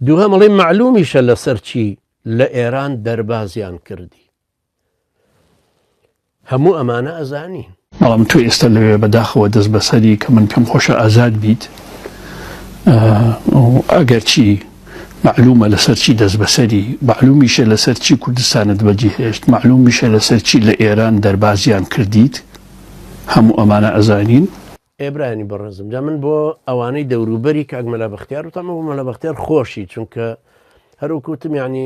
دووهەم ئەڵێ مەعلومیشە لەسەر چی لە ئێران دەربازیان کردی. هەموو ئەمانە ئەزانین. بەڵام تۆ ئێستا لەوێ بەداخەوە دەست بەسەری کە من پێم خۆشە ئازاد بیت ئەگەرچی مەعلومە لەسەر چی دەست بەسەری مەعلومیشە لەسەر چی کوردستانت بەجی هێشت مەعلومیشە لەسەر چی لە ئێران دەربازیان کردیت هەموو ئەمانە ئەزانین. ئێ برایانی بەڕێزم جا من بۆ ئەوانەی دەوروبەری کاک مەلا بەختیار وتم بۆ مەلا بەختیار خۆشی چونکە هەروەکو وتم یعنی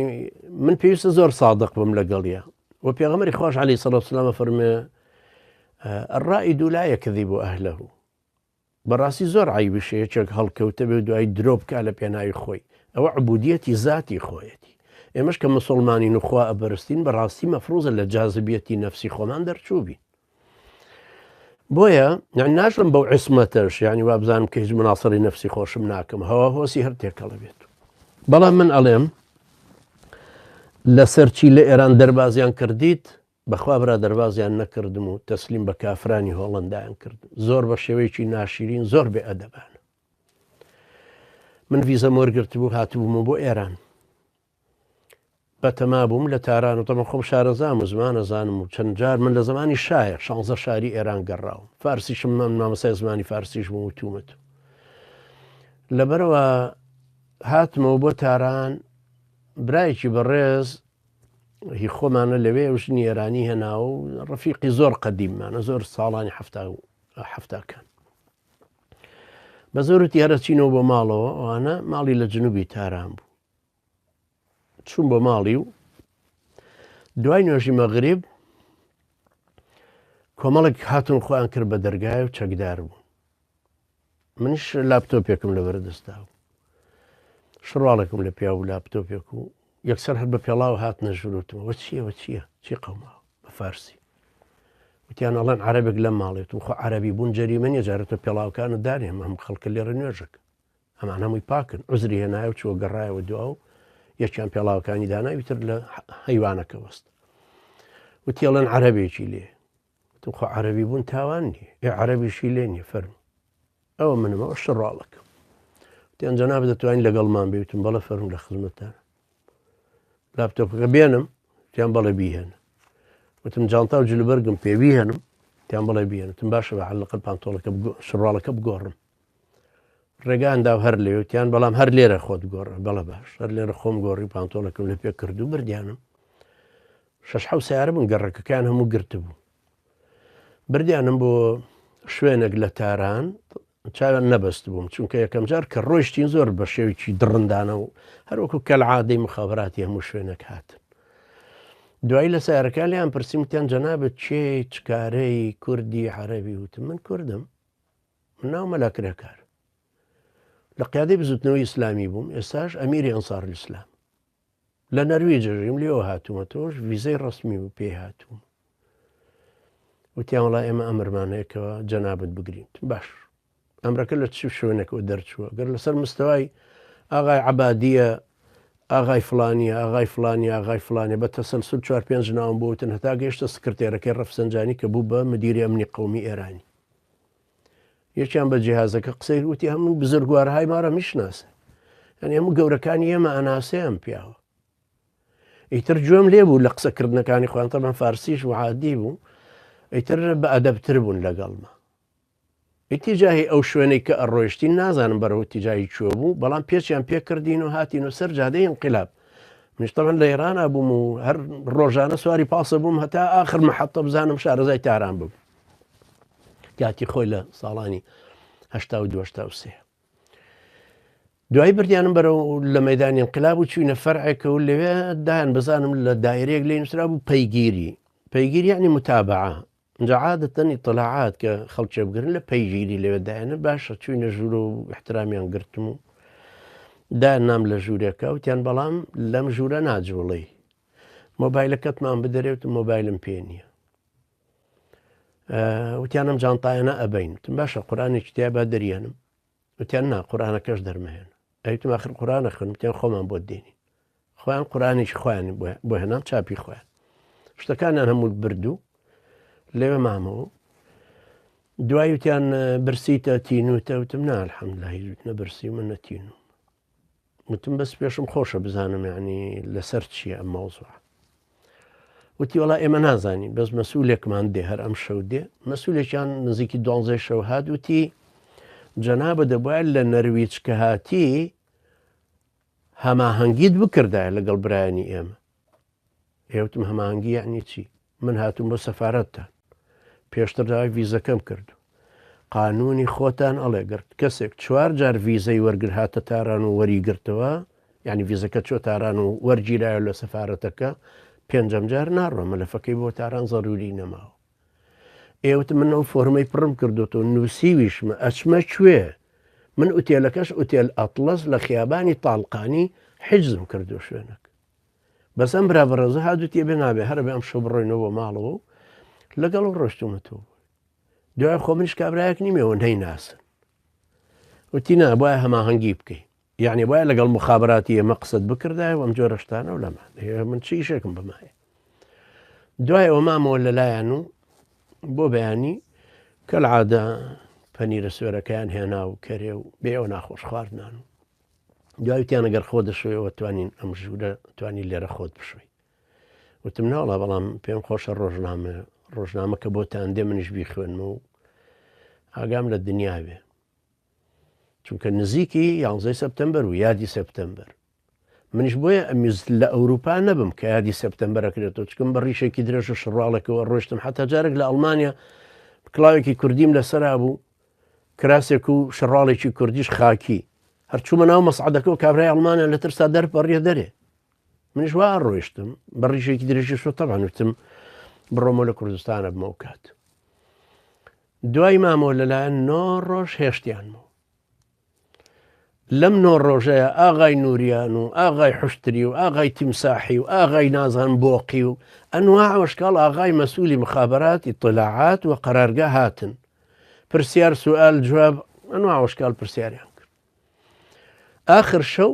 من پێویستە زۆر سادق بم لەگەڵیە و پێغەمبەری خواش عەلەیهی سەڵات وسلام فەرمێ الرائد لا يكذب أهله بەڕاستی زۆر عیبیشە یەکێک هەڵکەوتە بێ دوای درۆ بکا لە پێناوی خۆی ئەوە عبودیەتی زاتی خۆیەتی ئێمەش کە مسلمانین و خوا ئەبەرستین بەڕاستی مەفروزە لە جازبیەتی نەفسی خۆمان دەرچوو بین بۆیە یعنی ناشم بەو عیسمەتەش یعنی وابزانم کە هیچ مناسەری نەفسی خۆشم ناکەم هەوا هۆسی هەر تێکەڵە بێت بەڵام من ئەڵێم لەسەر چی لە ئێران دەربازیان کردیت بەخوا برا دەربازیان نەکردم و تەسلیم بە کافرانی هۆڵندایان کرد زۆر بە شێوەیەکی ناشیرین زۆر بێ ئەدەبانە من ڤیزەم وەرگرتبوو هاتبوومە بۆ ئێران بەتەما بووم لە تاران و تەمە خۆم شارەزام و زمان ئەزانم و چەند جار من لە زمانی شایە شانزە شاری ئێران گەڕاوم فارسیشم من مامۆستای زمانی فارسیش بووم و تومت لەبەرەوە هاتمەوە بۆ تاران برایەکی بەڕێز هی خۆمانە لەوێ و ژنی ئێرانی هێنا و ڕەفیقی زۆر قەدیممانە زۆر ساڵانی حەفتا و حەفتاکان بە زۆر وتی هەرە چینەوە بۆ ماڵەوە ئەوانە ماڵی لە جنوبی تاران بوو چوون بۆ ماڵی و دوای نوێژی مەغریب کۆمەڵێک هاتون خۆیان کرد بە دەرگای و چەکدار بوو منیش لاپتۆپێکم لەبەر دەستا و شڕواڵێکم لە پیا و لاپتۆپێک و یەکسەر هەر بە پێڵاو هاتنە ژوروتمەوە چییەوە چییە چی قەوماوە بە فارسی وتیان ئەڵێن عەرەبێک لەم ماڵێت و خۆ عەرەبی بوون جەریمە نیە جارێتە پێڵاوکان و دانێ هەم خەڵکە لێرە نوێژەکە ئەمان هەمووی پاکن عوزری هێنایە و چووە گەڕایەوە دوا و یەکیان پێڵاوەکانی دانا ئیتر لە هەیوانەکە وەست وتی ئەڵێن عەرەبێکی لێ وتم خۆ عەرەبی بوون تاوان نییە ئێ عەرەبیشی لێ نییە فەرموو ئەوە منم ئەوە شڕاڵەکەم وتیان جەناب دەتوانین لەگەڵمان بێ وتم بەڵێ فەرموو لە خزمەتتان لاپتۆپەکە بێنم تیان بەڵێ بیهێنە وتم جانتا و جلوبەرگم پێ بیهێنم تیان بەڵێ بیهێنم تم باشە بە عەلەقەل پانتۆڵەکە شڕاڵەکە بگۆڕم ڕێگان دا و هەر لێ وتیان بەڵام هەر لێرە خۆت گۆڕە بەڵە باش هەر لێرە خۆم گۆڕی پانتۆڵەکەم لە پێ کرد و بردیانم شەش حەو سیارە بوون گەڕەکەکان هەموو گرتبوو بردیانم بۆ شوێنێک لە تاران چاویان نەبەست بووم چونکە یەکەم جار کە ڕۆیشتین زۆر بە شێوکی دڕندانە و هەروەکو کەلعادەی مخابراتی هەموو شوێنێک هاتن دوایی لە سیارەکان لیان پرسیم وتیان جەنابت چێ چکارەی کوردی عەرەبی وتم من کوردم من ناو مەلا کرێکار لە قیادەی بزوتنەوەی ئیسلامی بووم ئێستاش ئەمیری ئەنسار ئیسلام لە نەرویج ژیم لێەوە هاتوومە تۆش ویزەی ڕسمی و پێی هاتووم وتیان وڵا ئێمە ئەمرمانەیەکەوە جەنابەت بگرین باش ئەمرەکە لە چ شوێنێکەوە دەرچووە گەر لەسەر مستەوای ئاغای عبادیە ئاغای فلانیە ئاغای فلانی ئاغای فلانە بە تەسەلسول چوار پێنج ناوم بۆ وتن هەتا گەیشتە سکرتێرەکەی ڕەفسەنجانی کە بوو بە مدیری ئەمنی قومی ئێرانی یەکیان بە جیهازەکە قسەی وتی هەموو بزرگوارهای مارە میشناسە یعنی هەموو گەورەکانی ئێمە ئەناسێ ئەم پیاوە ئیتر گوێم لێ بوو لە قسەکردنەکانی خۆیان تەبەن فارسیش و عادی بوو ئیتر بە ئەدەبتر بوون لەگەڵمە ئیتیجاهی ئەو شوێنەی کە ئەڕۆیشتین نازانم بەرەو ئیتیجاهی کوێ بوو بەڵام پێچیان پێکردین و هاتین و سەر جادەی ئینقلاب منیش تەبعەن لە ئێرانا بووم و هەر ڕۆژانە سواری پاسە بووم هەتا ئاخر محەتە بزانم شارەزای تاران بووم کاتی خۆی لە ساڵانی 82 سێ دوایی بردیانم بەرەو لە مەدانی انقلاب و چوینە فەرعێکە و لەوێ دایان بزانم لە دایرەیەک لێ نووسرا بوو پەیگیری پەیگیری یعنی متابعە ئینجا عادەتەن ئیتڵاعات کە خەڵکێ بگرن لە پەیگیری لەوێ دایانە باشە چوینە ژوورە و احترامیان گرتم و دایان نام لە ژوورێکە وتیان بەڵام لەم ژوورە ناجوڵەی مۆبایلەکەتمان بدەرێ وتم مۆبایلم پێ نییە وتیان ئەم جانتایانە ئەبین وتم باشە قورآانێکی تیا با دەریێنم وتیان نا قورآانەکەش دەرمەهێن ئەیتم آخر قورآانە خوێنم وتیان خۆمان بۆ دێنین خۆیان قورئانێکی خۆیان بۆ هێنام چاپی خۆیان شتەکانیان هەموو بردوو لەوێ مامەوە دوای وتیان برسیتە تینوتە وتم نا الحمدلله هیچ نە برسی من نە تینوم. وتم بەس پێشم خۆشە بزانم یعنی لەسەر چییە ئەم مەوزوع. وتی وەڵا ئێمە نازانین بەس مەسولێکمان دێ هەر ئەم شەو دێ. مەسولێکیان نزیکی دوانزەی شەو هات وتی جەنابە دەبوایە لە نەرویج کە هاتی هەماهەنگیت بکردایە لەگەڵ برایانی ئێمە. ئێوتم هەماهەنگی یعنی چی؟ من هاتووم بۆ سەفارەتتان پێشتر داوای ڤیزەکەم کردو قانونی خۆتان ئەڵێ گەر کەسێک چوار جار ڤیزەی وەرگر هاتە تاران و وەری گرتەوە یعنی ڤیزەکە چۆ تاران و وەرگیرایە لە سەفارەتەکە پێنجەم جار ناڕۆ مەلەفەکەی بۆ تاران زەروری نەماوە. ئێوت من ئەو فۆرمەی پڕم کردوتەوە نووسیویشمە ئەچمە کوێ من ئوتێلەکەش ئوتێل ئەتڵەس لە خیابانی تاڵقانی حجزم کردو شوێنەکە بەس ئەم برا بەڕێزە هات وتی ئەبێ نابێ هەر ئەبێ ئەمشەو بڕۆینەوە بۆ ماڵەوە و لەگەڵ و ڕۆشتومەتەوە دوای خۆ منیش کابرایەک نیمەوە نەیناسن وتی نا بۆیە هەماهەنگی بکەی یعنی وایە لەگەڵ مخابراتی ئێمە قسەت بکردایە و ئەم جۆرە شتانە و لەمان من چی ئیشێکم بەمایە دوای ئەوە مامەوە لەلایەن و بۆ بەیانی کەلعادە پەنیرە سوێرەکەیان هێنا و کەرێ و بێ ئەو ناخۆش خواردنان و دوای وتیان ئەگەر خۆ دەشۆیەوە توانین ئەم ژوورە توانی لێرە خۆت بشۆی وتم ناوڵا بەڵام پێم خۆشە ڕۆژنامە ڕۆژنامە کە بۆتان دێ منیش بیخوێنمە و ئاگام لە دنیا بێ چونکە نزیکی یانزەی سەپتەمبەر و یادی سەپتەمبەر منیش بۆیە ئەمیز لە ئەوروپا نەبم کە یادی سەپتەمبەر ئەکرێتەوە چکم بە ڕیشێکی درێژ و شڕواڵێکەوە ڕۆشتم حتا جارێک لە ئەڵمانیا کڵاوێکی کوردیم لەسەرا بوو کراسێک و شەڕواڵێکی کوردیش خاکی هەر چوومە ناو مەسعدەکە و کابرای ئەڵمانیا لە ترسا دەرپەڕیە دەرێ منیش وا ڕۆیشتم بە ڕیشێکی درێژی شۆ تەبان وتم بڕۆمە لە کوردستانە بمەوە کات دوای مامەوە لەلایەن نۆ ڕۆژ هێشتیانمەوە لەم نۆ ڕۆژەیە ئاغای نوریان و ئاغای حشتری و ئاغای تیمساحی و ئاغای نازان بۆقی و ئەنواع وەشکاڵ ئاغای مەسئولی مخابرات ئیطلاعات و قەرارگا هاتن پرسیار سوئال جواب ئەنواع وەشکاڵ پرسیاریان کرد ئاخر شەو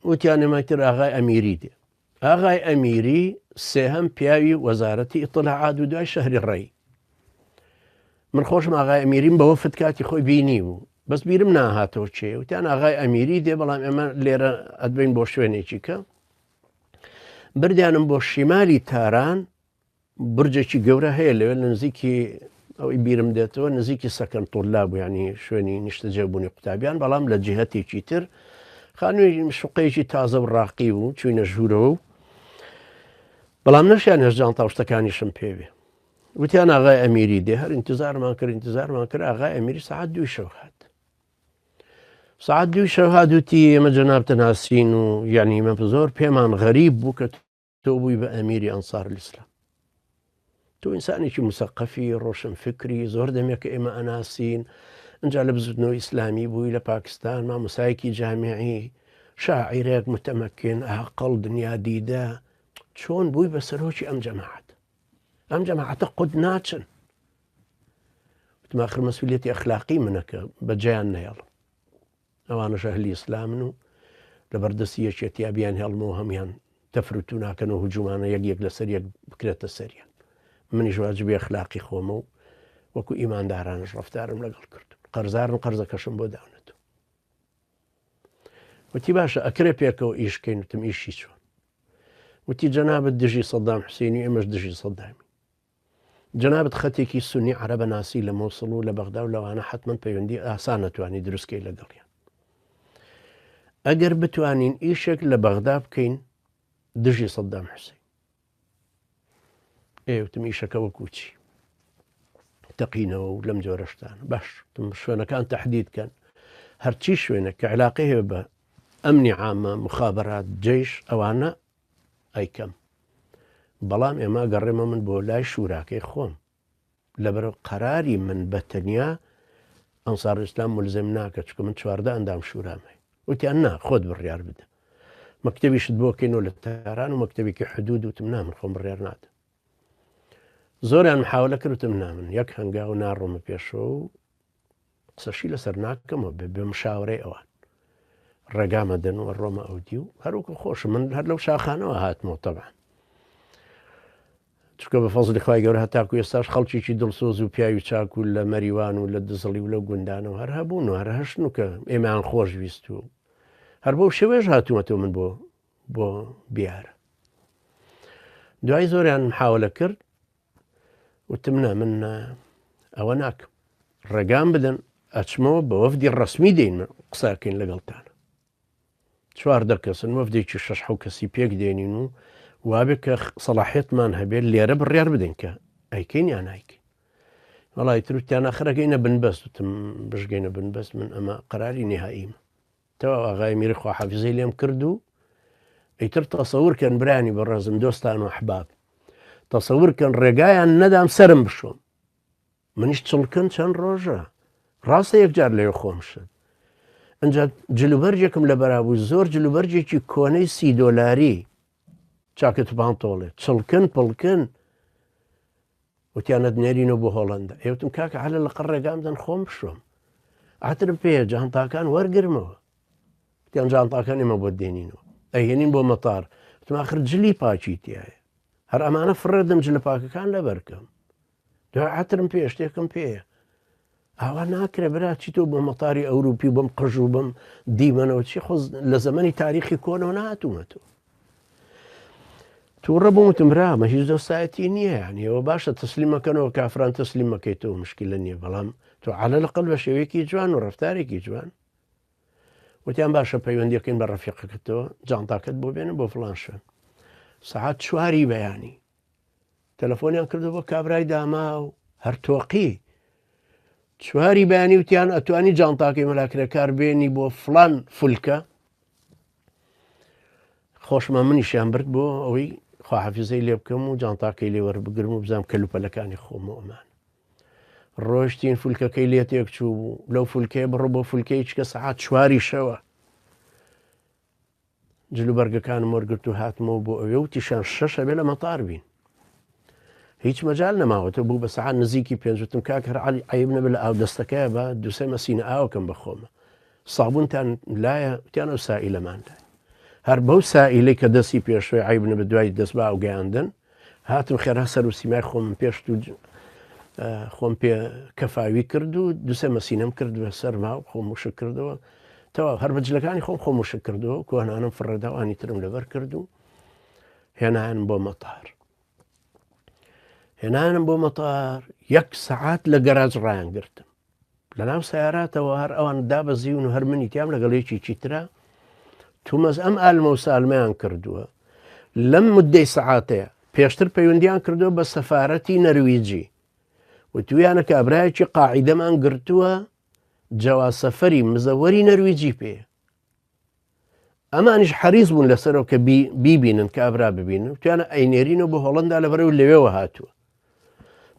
وتیان ئێمە تر ئاغای ئەمیری دێ ئاغای ئەمیری سێهەم پیاوی وەزارەتی ئیطلاعات و دوای شەهری ڕێی من خۆشم ئاغای ئەمیریم بەوە فت کاتی خۆی بینی بوو بەس بیرم ناهاتەوە چێ وتیان ئاغای ئەمیری دێ بەڵام ئێمە لێرە ئەدبین بۆ شوێنێکی کە بردیانم بۆ شیمالی تاران برجێکی گەورە هەیە لەوێ لە نزیکی ئەوەی بیرم دێتەوە نزیکی سەکەن طلاب بوو یعنی شوێنی نیشتەجێبوونی قوتابیان بەڵام لە جهتێکی تر خانووی شوقەیەکی تازە و ڕاقی بوو چوینە ژوورەوە و بەڵام نەشیان هێشت جانتا و شتەکانیشم پێوێ وتیان ئاغای ئەمیری دێ هەر انتظارمان کرد انتظارمان کرد ئاغای ئەمیری سەعات دووی شەو هات سەعات دووی شەو هات وتی ئێمە جەنابتە ناسین و یعنی مە زۆر پێمان غەریب بوو کە تۆ بووی بە ئەمیری ئەنسار الئیسلام. تۆ ئینسانێکی مسەقەفی، ڕۆشنفکری، زۆر دەمێکە ئێمە ئەناسین، ئینجا لە بزوتنەوەی ئیسلامی بووی لە پاکستان، مامۆسایەکی جامیعی، شاعیرێک، متەمەکن، ئاقڵ، دنیا دیدە، چۆن بووی بە سەرۆکی ئەم جەماعەتە؟ ئەم جەماعەتە قوت ناچن. وتم ئاخر مەسئولیەتی ئەخلاقی منە کە بەجێیان نەهێڵم. ئەوانەش ئەهلی ئیسلامن و لەبەر دەستی یەکێتیا بیان هێڵمەوە هەموان تەفروتو ناکەن و هجومانە یەک یەک لەسەر یەک بکرێتە سەریان منیش واجبی ئەخلاقی خۆمە و وەکو ئیماندارانش ڕفتارم لەگەڵ کرد قەرزارن قەرزەکەشم بۆ داونەتەوە وتی باشە ئەکرێ پێکەوە ئیشکەین وتم ئیشی چۆن وتی جەنابت دژی سەدام حوسێنی ئێمەش دژی سەدامی جەنابت خەتێکی سونی عەرەبە ناسی لە مۆسڵ و لە بەغدا و لەوانە حەتمەن پەیوەندی ئاسان ئەتوانی دروست کەی لەگەڵیان. ئەگەر بتوانین ئیشێک لە بەغدا بکەین دژی سەدام حوسین. ئێوتم ئیشەکە وەکو چی؟ تەقینەوە و لەم جۆرە شتانە باش شوێنەکان تهدید کەن هەرچی شوێنێک کە علاقەی هەیە بە ئەمنی عامە مخابرات جەیش ئەوانە ئەیکەم بەڵام ئێمە گەڕێمە من بۆ لای شوراکەی خۆم لەبەر قەراری من بە تەنیا ئەنسار ئیسلام ملزم ناکە چکە من 14 ئەندام شورام هەیە وتیان نا خۆت بڕیار بدە مەکتەبیشت بۆ کەینەوە لە تاران و مەکتەبێکی حدود وتم نا من خۆم بڕیار نادەم زۆریان محاولە کرد وتم نا من یەک هەنگاو ناڕۆمە پێشەوە و قسەشی لەسەر ناکەمەوە بێ بێ مشاورەی ئەوان ڕێگا مەدەن و ڕۆمە ئەودی و هەروکو خۆشم من هەر لەو شاخانەوە هاتمەوە تەبان چونکە بە فەزلی خوای گەورە هەتاکو ئێستاش خەڵکێکی دڵسۆز و پیاوی چاک و لە مەریوان و لە دزڵی و لەو گوندانەوە هەر هەبوون و هەر هەشن و کە ئێمەیان خۆش ویست و هەر بەو شێوەیەش هاتوومەتەوە من بۆ بۆ بیارە. دوای زۆریان محاولە کرد وتم نا من ئەوە ناکەم ڕێگام بدەن ئەچمەوە بە وەفدی ڕسمی دێین من قساکەین لەگەڵتان. 14 کەسن وەفدێکی شەش حەو کەسی پێک دێنین و وابێ کە سەڵاحێتمان هەبێت لێرە بڕیار بدەین کە ئەیکەین یان نایکەین. وەڵی تروتیان ئەخرەگەینە بنبەست وتم بشگەینە بنبەست من ئەمە قەراری نهائیمە. تەواو ئاغای میری خواحافیزەی لێم کرد و ئیتر تەسەور کەن برانی بەڕێزم دۆستان و ئەحباب تەسەور کەن ڕێگایان نەدام سەرم بشۆم منیش چڵکن چەند ڕۆژە ڕاستە یەکجار لەوێ خۆم شت ئەجا جلوبەرجێکم لە بەرابوو زۆر جلوبەرجێکی کۆنەی سی دۆلاری چاکەت و پانتۆڵێ چڵکن پڵکن وتیان ئەتنێرینەوە بۆ هۆڵەندا. ئێ وتم کاکە عەلە لەقەر ڕێگام دەن خۆم بشۆم. عەترم پێیە جانتاکان وەرگرمەوە. وتیان جانتاکان ئێمە بۆت دێنینەوە. ئەیهێنین بۆ مەتار. وتم ئاخر جلی پاکی تایە. هەر ئەمانە فڕێدەم جلە پاکەکان لەبەرکەم. دوای عەترم پێ شتێکم پێیە. ئاوا ناکرێ برا چی تۆ بۆ مەتاری ئەوروپی بم قژ و بم دیمەنەوە چی خۆز لە زەمەنی تاریخی کۆنەوە نهاتوومەتەوە تووڕە بووم وتم برا ئەمە هیچ دۆستایەتی نییە یانی ئەوە باشە تەسلیمەکەنەوە کافران تەسلیمەکەی تۆ مشکلە نییە بەڵام تۆ عەلە لەقل بە شێوەیەکی جوان و ڕەفتارێکی جوان وتیان باشە پەیوەندیەکەین بە ڕەفیقەکەتەوە جانتاکەت بۆ بێنە بۆ فڵان شوێن سەعات چواری بەیانی تەلەفۆنیان کردو بۆ کابرای داما و هەر تۆقی چواری بەیانی وتیان ئەتوانی جانتاکەی مەلاکرێکار بێنی بۆ فلان فولکە خۆشمە منیشیان برد بۆ ئەوەی خواحافیزەی لێ بکەم و جانتاکەی لێ وەربگرم و بزانم کەلوپەلەکانی خۆم و ئەمان ڕۆشتین فولکەکەی لێ تێک چوو بوو لەو فولکەیە بڕۆ بۆ فولکەی چکە سەعات چواری شەوە جلوبەرگەکانم وەرگرت و هاتمەوە بۆ ئەوێ وتیشان شەش ئەبێ لە مەتار بین هیچ مەجال نەماوەتەوە بوو بە سەعات نزیکی پێنج وتم کاک هەر عەلی عەیب نەبێ لە ئاودەستەکەیە بە دووسێ مەسینە ئاوەکەم بەخۆمە سابونتان لایە وتیان ئەو سائیلەمان لایە هەر بەو سائیلەی کە دەستی پێشوێ عیب نەبێ دوای دەست بە ئاو گەیاندن هاتم خێرا سەر و سیمای خۆم پێشت و خۆم پێ کەفاوی کرد و دوسێ مەسینەم کرد بە سەرما و خۆم وشک کردەوە تەواو هەر بە جلەکانی خۆم خۆم وشک کردەوە کۆنانم فڕێداوانی ترم لەبەر کرد و هێنایان بۆ مەتار هێنانم بۆ مەتار یەک سەعات لە گەراج ڕایان گرتم لە ناو سیاراتەوە هەر ئەوان دابەزیون و هەر منی تیام لەگەڵ یەکێکی ترە تومەز ئەم ئالمە و سالمەیان کردووە لەم مدەی سەعاتەیە پێشتر پەیوەندیان کردووە بە سەفارەتی نەرویجی وتویانە کابرایەکی قاعیدەمان گرتووە جەوا سەفەری مزەوەری نەرویجی پێ ئەمانیش حەریس بوون لەسەرەوە کە بیبینن کابرا ببینن وتیانە ئەینێرینەوە بۆ هۆڵندا لەبەرەوە لەوێوە هاتووە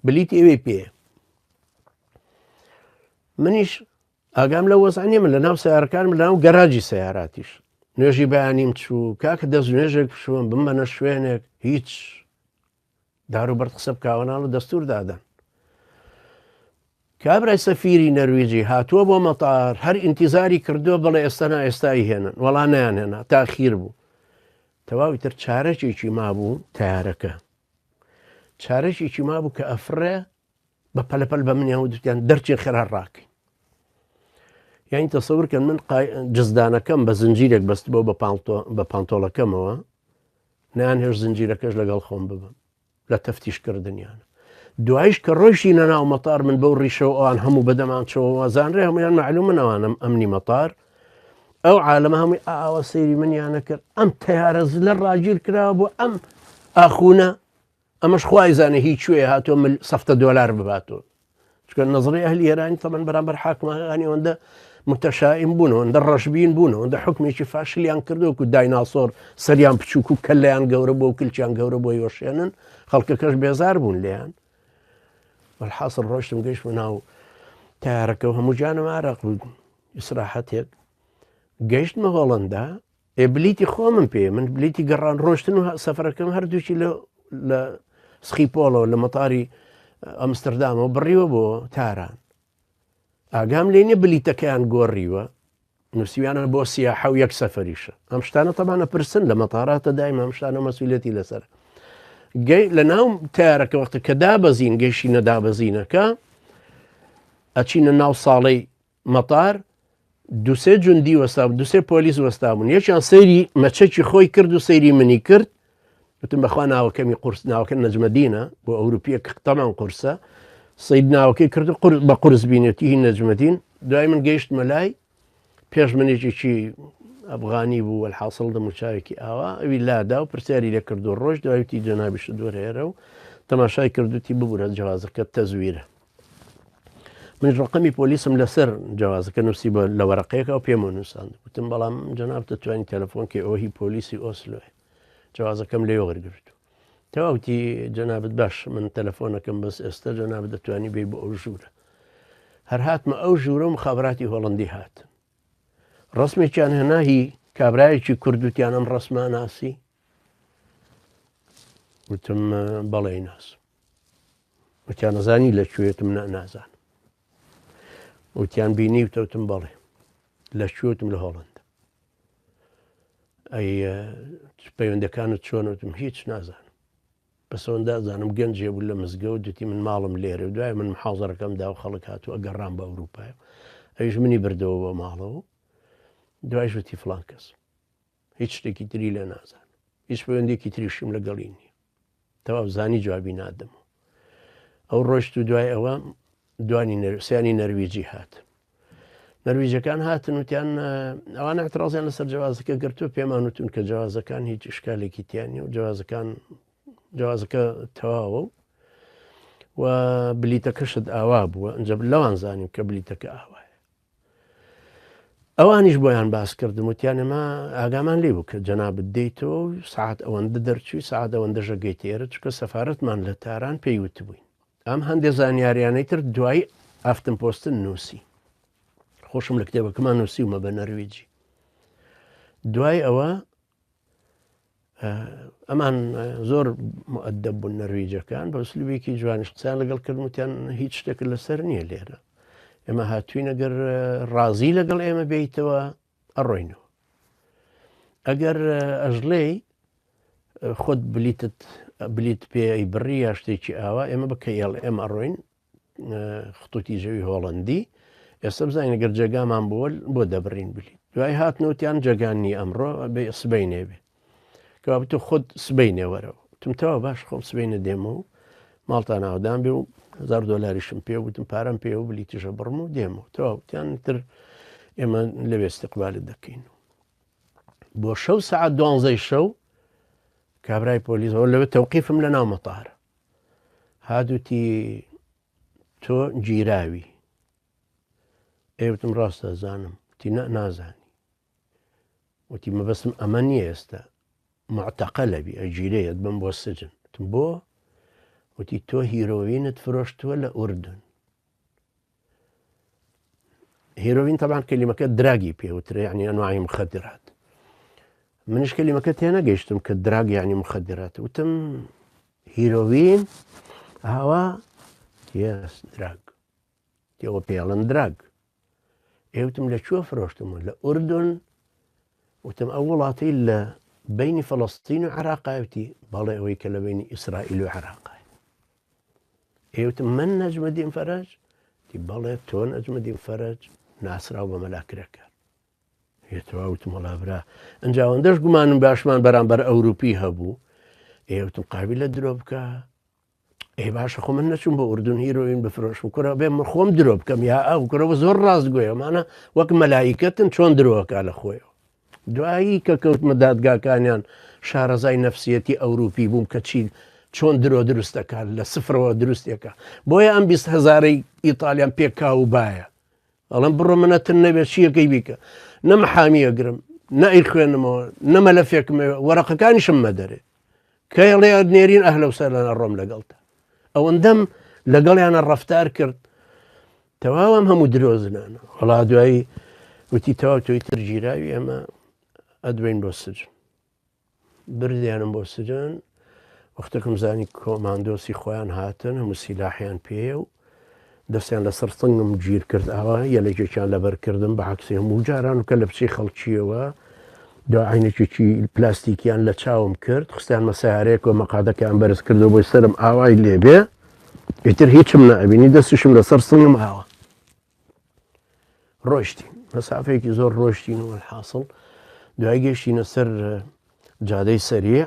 بلیتی ئەوێ پێ منیش ئاگام لە وەزع نییە من لە ناو سیارەکانم لە ناو گەراجی سیاراتیش نوێژی بەیانیم چوو کاکە دەست نوێژێک بشوم بمبەنە شوێنێک هیچ دار و بەرد قسە بکاوەناڵ و دەستور دادەن کابرای سەفیری نەرویجی هاتووە بۆ مەتار هەر ئینتیزاری کردووە بڵێ ئێستا نا ئێستای هێنن وەڵا نیان هێنا تاخیر بوو تەواوی تر چارەکێکی مابوو تارەکە چارەکێکی مابوو کە ئەفڕێ بە پەلەپەل بە منیان وتیان دەرچین خێرا ڕاکەین یانی تەسەور کەن من جزدانەکەم بە زنجیرێک بەست بۆ بە پانتۆڵەکەمەوە نیان هێش زنجیرەکەش لەگەڵ خۆم ببم لە تەفتیشکردنیان دوایش کە ڕۆیشتینە ناو مەتار من بەو ڕیشەوە ئەوان هەموو بەدەمان چەوە زانرێ هەمویان معلوم من ئەوانم ئەمنی مەتار ئەو عالەمە هەمووی ئاوە سەیری منیانە کرد ئەم تەیارە زلە ڕاگیر کراوە بۆ ئەم ئاخونە ئەمەش خوا ئەیزانێ هی کوێیە هاتووە مل سەفتە دۆلار بباتەوە چونکە نەزڕی ئەهلی ئێرانی تەمەن بەرامبەر حاکمەکانی ئەوەندە متەشائیم بوون ئەوەندە ڕەشبین بوون ئەوەندە حکمێکی فاشلیان کردووە و دایناسۆر سەریان بچووک و کەلەیان گەورە بۆ و کلچیان گەورە بۆ یۆشێنن خەڵکەکەش بێزار بوون لێیان وەلحاصل ڕۆشتم گەیشتمە ناو تارەکە و هەموو جانم ئارەق بوو ئیسراحەتێک گەیشتمە هۆڵندا ئێ بلیتی خۆمم پێ من بلیتی گەڕان ڕۆشتن و سەفەرەکەم هەردووکی لە لە سخیپۆڵەوە لە مەتاری ئەمستردامەوە بڕیوە بۆ تاران ئاگام لێ نیە بلیتەکەیان گۆڕیوە نووسیویانە بۆ سیاحە و یەک سەفەریشە ئەم شتانە تەمانە پرسن لە مەتاراتە دایم ئەم شتانە مەسوولەتی لەسەر گەی لە ناو تارەکە وەختە کە دابەزین گەیشینە دابەزینەکە ئەچینە ناو ساڵەی مەتار. دوسێ جوندی وەستا دوسێ پۆلیس وەستا بوون، یەکیان سەیری مەچەکی خۆی کرد و سەیری منی کرد. وتم بەخوا ناوەکەمی قورس، ناوەکە نەجمەدینە بۆ ئەوروپیە کە تەمان قورسە. سید ناوەکەی کرد و بە قورس بینێتی هی نەجمەدین. دوای من گەیشتمە لای پێش منێکێکی ئەفغانی بوو، وەلحاسڵ دەموچاوێکی ئاوا، ئەوی لادا و پرسیاری لێ کرد و ڕۆژ دوای وتی جەنابیشت وەرە ئێرە و تەماشای کردوتی ببورە جەوازەکە تەزویرە. منیش ڕقەمی پۆلیسم لەسەر جەوازەکە نووسی بە لە وەرەقەیەکە و پێمە نووساند. وتم بەڵام جەناب دەتوانین تەلەفۆن کەی، ئەوە هی پۆلیسی ئۆسلۆیە، جەوازەکەم لێ وەرگرتو. تەواوتی جەنابت باش من تەلەفۆنەکەم، بەس ئێستا جەنابت دەتوانی بێی بۆ ئەو ژوورە. هەر هاتمە ئەو ژوورە و مخابراتی هۆڵندی هاتن، ڕسمێکیان هێنا هی کابرایەکی کورد، وتیان ئەم ڕسمە ناسی؟ وتم بەڵێ ناسم. وتیان نەزانی لە کوێتم؟ نا نازانم. وتیان بینی؟ وتەوتم بەڵێ. لە کوێتم؟ لە هۆڵند. ئەی پەیوەندەکانت چۆن؟ وتم هیچ نازانم، بەس ئەوەندە ئەزانم گەنجێ بوو لە مزگەوت وتی من ماڵم لێرە و دوای من محازەرەکەم دا و خەڵک هاتوو ئەگەڕام بە ئەوروپای، ئەویش منی بردەوە بۆ ماڵەوە. دوایش وتی فڵان کەس. هیچ شتێکی تری لێ نازانم، هیچ پەیوەندێکی تریشیم لەگەڵی نییە. تەواو زانی جوابی نادەمەوە، ئەو ڕۆشت و دوای ئەوە دوانی سیانی نەرویجی هات. نەرویجەکان هاتن وتیان ئەوان اعتراضیان لەسەر جوازەکە گرتو، پێمان وتون کە جوازەکان هیچ ئشکالێکی تیانە و جوازەکان جوازەکە تەواوە و بلیتەکەشت ئاوا بووە. ئەنجا لەوان زانیم کە بلیتەکە ئاوایە. ئەوانیش بۆیان باس کردم، وتیان ئێمە ئاگامان لێ بوو کە جەنابت دێیتەوە و سعات ئەوەندە دەرچووی، سعات ئەوەندە ژەگەیتە ئێرە، چونکە سەفارەتمان لە تاران پێی وتبووین. ئەم هەندێ زانیاریانەی تر دوای ئافتن پۆستن نووسی، خۆشم لە کتێبەکەمان نووسیومە بە نەرویجی. دوای ئەوە ئەمان زۆر مؤدب بوون نەرویجەکان، بە ئوسلوبێکی جوانیش قسەیان لەگەڵ کردم، وتیان هیچ شتێک لەسەر نییە لێرە، ئێمە هاتوین ئەگەر ڕازی لەگەڵ ئێمە بێیتەوە ئەڕۆینەوە، ئەگەر ئەژڵێی خۆت بلیتت بلیت پێ ئەی بڕی یا شتێکی ئاوا، ئێمە بە کەێڵ ئێمە ئەڕۆین خطوتی جەوی هۆڵندی، ئێستا بزانین گەر جێگامان بووە بۆ دەبڕین بلیت. دوای هاتنەوتیان جێگان نییە ئەمڕۆ، بێ سبەینێ بێ، کەوابوو تۆ خۆت سبەینێ وەرەوە. وتم تەواو باش، خۆم سبەینێ دێمەوە و ماڵتان ئاودان بێ و 1000 دۆلاریشم پێ وتم پارەم پێ و بلیتیشە بڕم و دێمەوە. تەواو وتیان تر ئێمە لەوێ استقبالت دەکەین. بۆ شەو سەعات 12ی شەو کابرای پۆلیس ئەوە لەوێ تەوقیفم لە ناو مەتارە هادوتی تۆ گیراوی. ئێوتم ڕاستە زانم. وتی نا نازانی. وتی مەبەستم ئەمە نییە، ئێستا معتەقەلە بی ئەگیرەیەت بم بۆ سجن. وتم بۆ؟ وتی تۆ هیرۆینت فرۆشتووە لە ئوردن. هیرۆین طبعا کەلیمەکە دراگی پێوترێ، یعنی ئەنواعی مخدرات. منیش کەلیمەکە تێنەگەیشتم کە دراگ یعنی مخدرات. وتم هیرۆین ئاوا یەس دراگ تێوە پێڵن دراگ. ئێوتم لە کوێ فرۆشتمە؟ لە ئوردن. وتم ئەو وڵاتەی لە بینی فەڵەستین و عراقایوتی بەڵێ ئەوەی کە لە بینی ئیسرائیل و عراقای. ئێوتم من نەجمەدین فەرەج؟ تی بەڵێ تۆ نەجمەدین فەرەج ناسراو بە مەلا کرێکار. هێتەوە وتم وەڵا برا ئەنجا ئەوەندەش گومانم باشمان بەرامبەر ئەوروپی هەبوو. ئێوتم قابل لە درۆ بکە. ئێ باشە خۆ من نەچوم بۆ ئوردون هیرۆین بفرۆشم، کورە بێ من خۆم درۆ بکەم یا ئەو کورەوە زۆر ڕاستگۆیەمانە وەک مەلایکەتن چۆن درۆکە لە خۆیەوە. دوایی کە کەوتمە دادگاکانیان شارەزای نەفسیەتی ئەوروپی بووم کە چی چۆن درۆ دروست دەکات، لە سفرەوە دروستێکە. بۆیە ئەم 20 هەزارەی ئیتالیان پێکا و بایە ئەڵم بڕۆ منەتن نەبێت چیەکەی بیکە، نە محامی ئەگرم نە ئەیخوێنمەوە نە مەلەفێکمەوە، وەرەقەکانیشم مەدەرێ کە ئەڵێ نێرین ئەهلە و سەرلەن ئەڕۆم لەگەڵتە. ئەوەندەم لەگەڵیانە ڕەفتار کرد تەواوم هەموو درۆزنانە. وەڵا دوایی وتی تەواو تۆی تر گیراوی ئێمە ئەدوین بۆ سجن. بردیانم بۆ سجن. وەختێکم زانی کۆماندۆسی خۆیان هاتن هەموو سیلاحیان پێیە و دەستیان لەسەر سنگم گیر کرد، ئاوا یەلەکێکیان لەبەر کردم بە عەکسی هەموو جاران و کە لە بچی خەڵکیەوە داعینێکی پلاستیکیان لە چاوم کرد، خستیانمە سیارەیەک و مەقادەکەیان بەرز کردەوە بۆی سەرم ئاوای لێبێ، ئیتر هیچم نەئەبینی، دەستیشم لەسەر سنگم ئاوا ڕۆیشتین. مەسافەیەکی زۆر ڕۆشتین و حاصل دوای گەشتینە سەر جادەی سەریع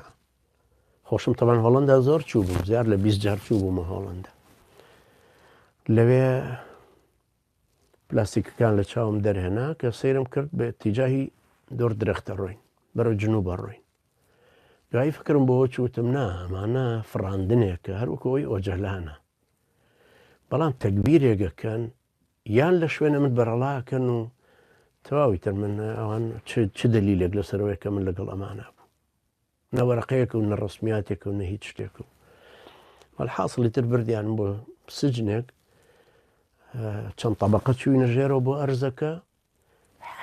خۆشم تەبان هۆڵندا زۆر چوو بووم زیاد لە 20 جار چوو بوومە هۆڵندا لەوێ پلاستیکەکان لە چاوم دەرهێنا کە سەیرم کرد بە تیجاهی دۆر درەختە ڕۆین بەرەو جنوبە ڕۆین دوایی فکرم بۆ چوتم نا ئەمانە فڕاندنێکە هەروەکو ئەوی ئۆجەلانە بەڵام تەگبیرێگەکەن یان لە شوێنە من بەرەڵاکەن و تەواوی تر من ئەوان چ دەلیلێک لەسەرەوەی کە من لەگەڵ ئەمانە بوو نە وەرەقەیەک و نە ڕسمیاتێک و نە هیچ شتێک و وەلحاسڵی تر بردیان بۆ سجنێک چەند طبقە چوینە ژێرەوە بۆ ئەرزەکە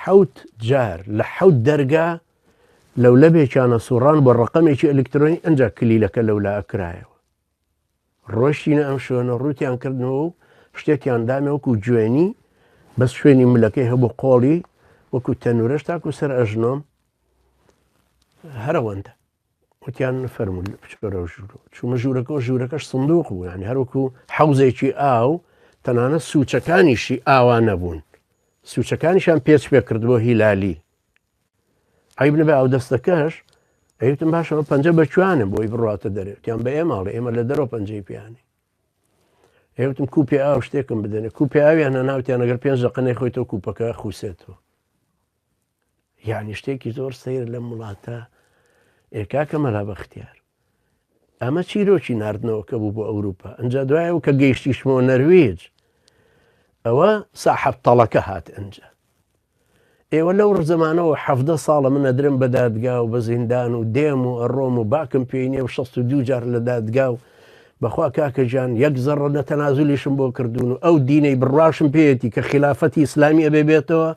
حوت جار لە حوت دەرگا لەولەبێکیانە سوڕان بۆ ڕقەمێکی ئەلکترۆنی ئەجا کلیلەکە لەولا ئەکرایەوە ڕۆشتینە ئەم شوێنە ڕووتیان کردنەوە و شتێکیان دامێ وەکو جوێنی بەس شوێنی ملەکەی هەبوو قۆڵی وەکو تەنورەش تاکو سەر ئەژنۆم هەرەوەندە وتیان فەرموو بچۆرەوە ژوورەوە چوومە ژوورەکەەوە ژوورەکەش سندوق بوو یعنی هەروەکو حەوزێکی ئاو تەنانەت سوچەکانیشی ئاوا نەبوون سوچەکانیشان پێچ پێ کردبوو هیلالی عیب نەبێ ئەو دەستەکەش ئەیوتم باشە ئەمە پەنجە بە کوانە بۆی بڕاتە دەرێ وتیان بە ئێماڵێ ئێمە لە دەرەوە پەنجەی پیانی ئێوتم کوپێ ئاو شتێکم بدەنێ کوپێ ئاویان هەناوتیان ئەگەر پێنج دەقە نەیخۆیتەوە کوپەکە خوسێتەوە یعنی شتێکی زۆر سیر لەم وڵاتە ئێکاکە مەلا بەختیار ئەمە چیرۆکی ناردنەوەکە بوو بۆ ئەوروپا ئەجا دوایەوە کە گەیشتیشمەوە نەرویج ئەوە ساحەب تەڵەکە هات ئەنجا ئێوە لەو ڕزەمانەوە 17 ساڵە من ئەدرم بە دادگا و بە زیندان و دێم و ئەڕۆم و باکم پێی نیە و 62 جار لە دادگا و بەخوا کاکە گیان یەک زەڕە نە تەنازولیشم بۆ کردوون و ئەو دینەی بڕواشم پێیەتی کە خلافەتی ئیسلامی ئەبێ بێتەوە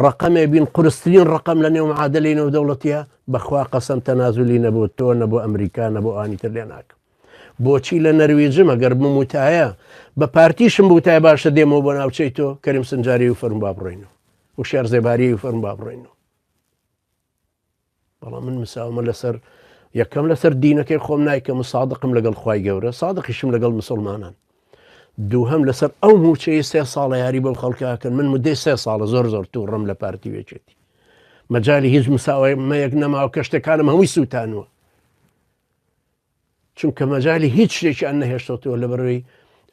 ڕقەمێ بین قورسترین ڕقم لە نێو معادلەی نێودەوڵەتیە بەخوا قەسەم تەنازولی نەبۆ تۆ نەبۆ ئەمریکا نەبۆ ئانی تر لێ ناکەم بۆچی لە نەرویجم ئەگەر بموتایە بە پارتیشم بوتایە باشە دێمەوە بۆ ناوچەی تۆ کەریم سنجاری و فەرم با بڕۆینەوە وشیار زێباری و فەرم با بڕۆینەوە بەڵام من مساومە لەسەر یەکەم لەسەر دینەکەی خۆم نایکەم و سادقم لەگەڵ خوای گەورە سادقیشم لەگەڵ مسلمانان دووهەم لەسەر ئەو موچەی سێ ساڵە یاری بەو خەڵکەکەن من مدەی سێ ساڵە زۆر زۆر تووڕم لە پارتی وێچێتی مەجای هیچ مساوەمەیەک نەماوە کەشتەکانم هەمووی سووتانوە چونکە مەجای هیچ شتێکیان نەهێشتەوە لە بەرەوەی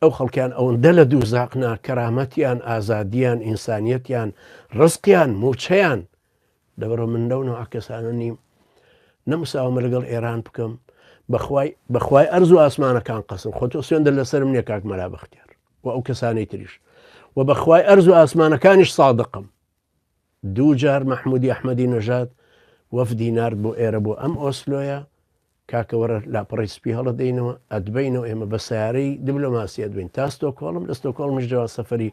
ئەو خەڵکیان ئەوەندە لە دوو زاقنا کەرامەتیان ئازادیان ئینسانیەتیان ڕزقیان موچەیان لەبەرئەوە من لەو نەوعە کەسانە نیم نە مساوەمە لەگەڵ ئێران بکەم بەخوای بەخوای ئەرز و ئاسمانەکان قەسم خۆ تۆ سوێندە لەسەرم نییە کاک مەلا بەختیار و ئەو کەسانەی تریش و بەخوای ئەرز و ئاسمانەکانیش سادقم دوو جار مەحمودی ئەحمەدی نەژاد وەفدی نارد بۆ ئێرە بۆ ئەم ئۆسلۆیە کاکە وەرە لاپەڕەی سپی هەڵەدەینەوە ئەتبەینەوە ئێمە بە سیارەی دبلۆماسی ئەدوین تا ستۆکۆڵم لە ستۆکۆڵمیش جەوا سەفەری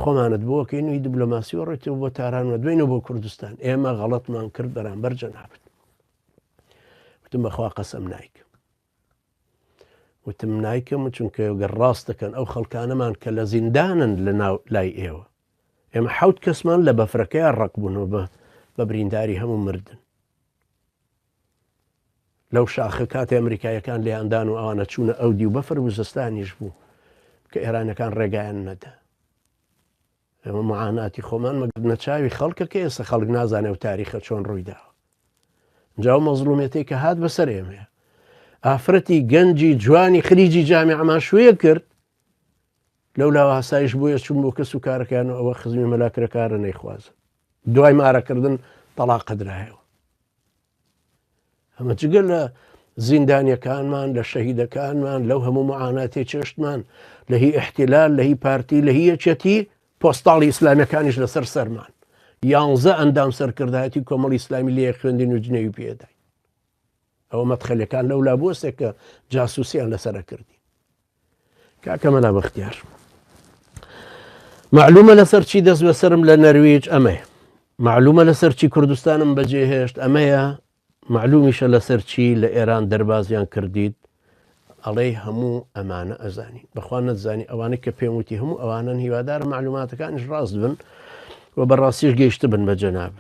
خۆمانت بۆکەین و دبلۆماسی و ڕێتەوە بۆ تاران و دوێنەوە بۆ کوردستان ئێمە غەڵەتمان کرد بەرامبەر جەنابت وتم بەخوا قەسەم نایکەم وتم نایکەم و چونکە گەر ڕاست دەکەن ئەو خەڵکانەمان کە لە زیندانن لە ناو لای ئێوە ئێمە حوت کەسمان لە بەفرەکەیان ڕق بوونەوە بە بە برینداری هەموو مردن لەو شاخە کاتێ ئەمریکایەکان لێیان دان و ئەوانە چوونە ئەو دیو بەفر و زستانیش بوو کە ئێرانەکان ڕێگایان نەدا ئێمە معاناتی خۆمان مەگرنە چاوی خەڵکە کە ئێستا خەڵک نازانێ و تاریخە چۆن ڕوویداوە جا و مەزڵومێتەی کە هات بەسەر ئێمەیە ئافرەتی گەنجی جوانی خریجی جامیعەمان شوێ کرد لەو لاوە هەسایش بۆیە چوون بۆ کەس و کارەکان و ئەوە خزمی مەلاکرەکارە نەیخوازن دوای مارەکردن تەڵاقە درایەوە ئەمە جگە لە زیندانیەکانمان لە شەهیدەکانمان لەو هەموو معاناتی چێشتمان لە هی احتلال لە هی پارتی لە هی یەکێتی پۆستاڵی ئیسلامیەکانیش لەسەر سەرمان یانزە ئەندام سەرکردایەتی کۆمەڵی ئیسلامی لێ خوێندین و جنێوی پێداین ئەوە مەدخەلەکان لەولا بۆسێک کە جاسوسیان لەسەر کردی کاکە مەلا بەختیار معلومە لەسەر چی دەست بەسرم لە نەرویج ئەمەیە معلومە لەسەر چی کوردستانم بەجێهێشت ئەمەیە معلومیشە لەسەر چی لە ئێران دەربازیان کردیت ئەڵێی هەموو ئەمانە ئەزانی بەخوا نەتزانی ئەوانەی کە پێم وتی هەموو ئەوانەن هیوادارم معلوماتەکانیش ڕاست بن و بەڕاستیش گەیشتبن بە جەنابت.